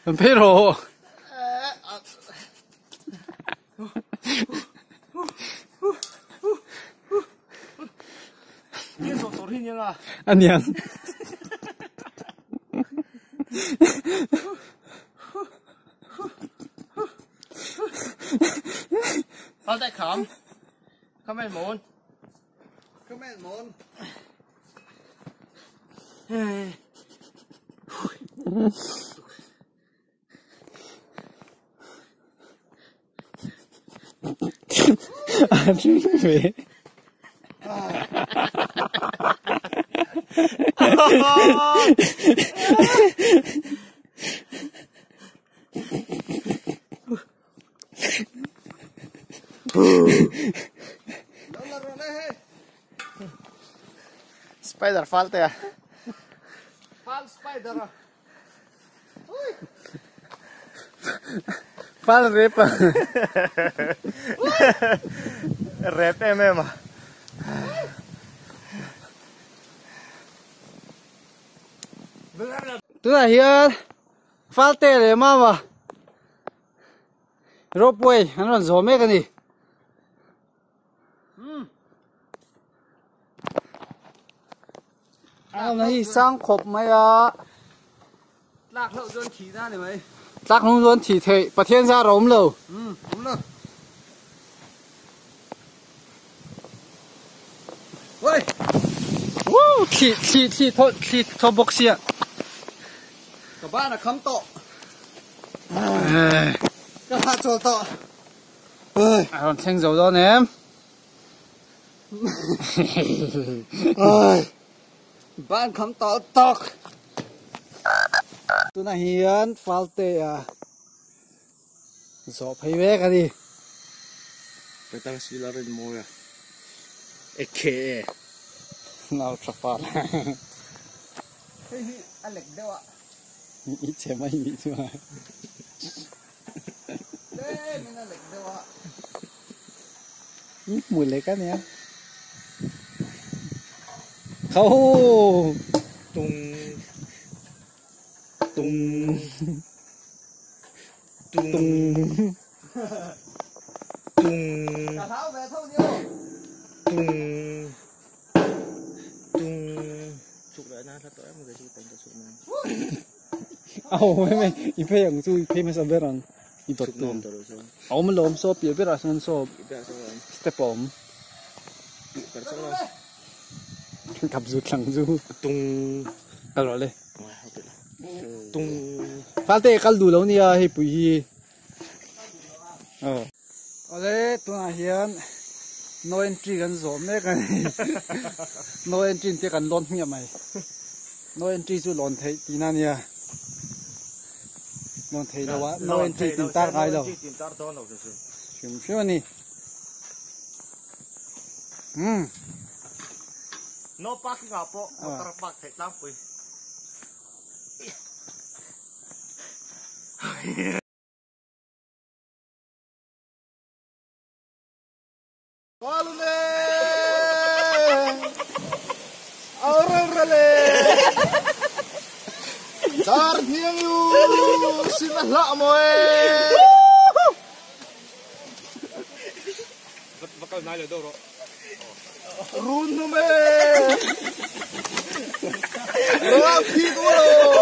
Kan phei rawh. Aniang. A ring ve. Spider fal te a. Fal spider a. Fal rep a. Rep em em a. Tunah hian Falte leh Mama ropeway an rawn zawh mek a ni. An awmna hi sang khawp mai a. Tlak hlauh chuan thih na ni mai. Tlak hlauh chuan thih theih Pathian zar a awm lo. Umm awm lo. Oi! Woo! Thli thli thli thaw thli thaw bawk sia. Ka ban a kham tawh. Ka hah chawl tawh. A rawn thleng zo dawn em? Ban kham tawh tawk. Tunah hian Falte a zawh phei mek a ni. Peter Sila Rinmawia aka. Nau tha fal. Hei hi a lek deuh a. I che mai nih chu a. Tlem in a lek deuh a. I hmu lek a nia. Kho! Tung tung tung tung Ka hlau ve tho ni aw. Tung tung chhuk leh na hla tawh em ka chu ka chhuk mai. Aw mai mai i phei ang chu i phei hmasa ber ang i dawt tur. A awm alawm saw piah berah sawn saw step a awm. Kap zu thlang zu. Tung kal rawh le. Tung Falte kal duh lo nia hei pui hi. Aw. Awle tunah hian no entry kan zawh mek a ni. No entry te kan lawn hmiah mai. No entry chu lawn theih tihna a nia. Lawn theih loh a no entry tin tar ngai lo. Hrim hrim a ni. Umm. No parking ah pawh motor park theih tlangpui. Dar hniang yu sin a hlah maw e. Va kal nai lo deuh rawh. Run hnum e. Ram thi tu lo.